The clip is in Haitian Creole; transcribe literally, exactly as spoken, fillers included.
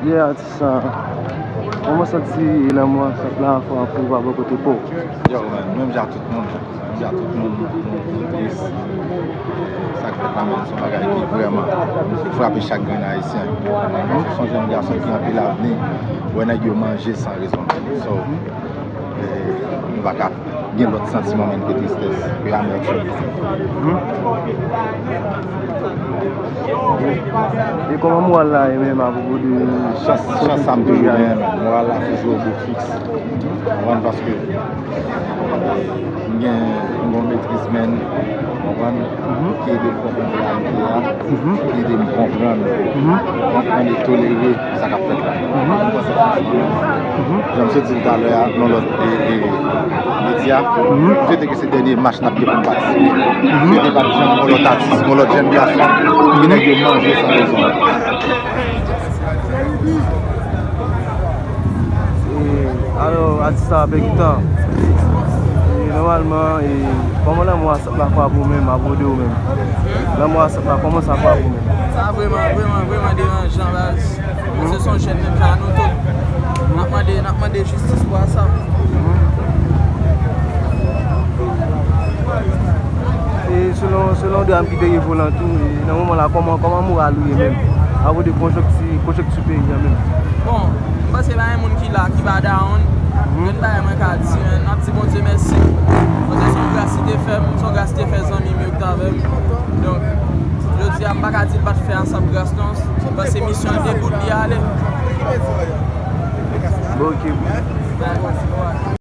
Yeah, atis sa. Kòman w santi lanmò a sot la fò pou w pa bò kote pa w? Yo, man, menm jan tout moun, menm jan tout moun, nou, nou tris. Sa k fèt la, man, se yon bagay ki vrèman frape chak grenn Ayisyen. Se yon jèn gason ki anpil avni, wè nèg yo manje san rezon. So, nou pa ka gen lòt santiman, man, ke tristès, ke amètyòm. E kòman moral la ye menm apwopo de Chans, chans sa m toujou genyen, man. Moral la toujou au beau fixe. Ou konprann, paske m gen, m gen yon metriz, man. Ou konprann? Ki ede m konprann reyalite a, ki ede m konprann, konprann e tolere sa k ap fèt la. Jan m sot di l talè a, nan lòt e, e, medya, m swete ke se dènye mach n ap gen pou m patisipe. M swete pa t janm yon lòt atis, yon lòt jèn gason, ki nèg yo manje san rezon. E, alò, atis sa, Bergitan. E, nòmalman, e, kòman lanmò a sot la fè pou ou menm, apwopo de ou menm? Lanmò a sot la, kòman sa fè pou ou menm? Sa vrèman, vrèman, vrèman deranjan, baz. Se son jèn menm jan nou tout. N ap mande, n ap mande jistis pou Asap. E selon, selon dram ki te rive w lan tou, e nan moman la, kòman, kòman moral ou ye menm? Apwopo de konjonkti, konjonkti peyi a menm. Bon, m panse pa gen moun ki la, ki pa down. Gen bagay mwen ka di, men n ap di Bondye mèsi.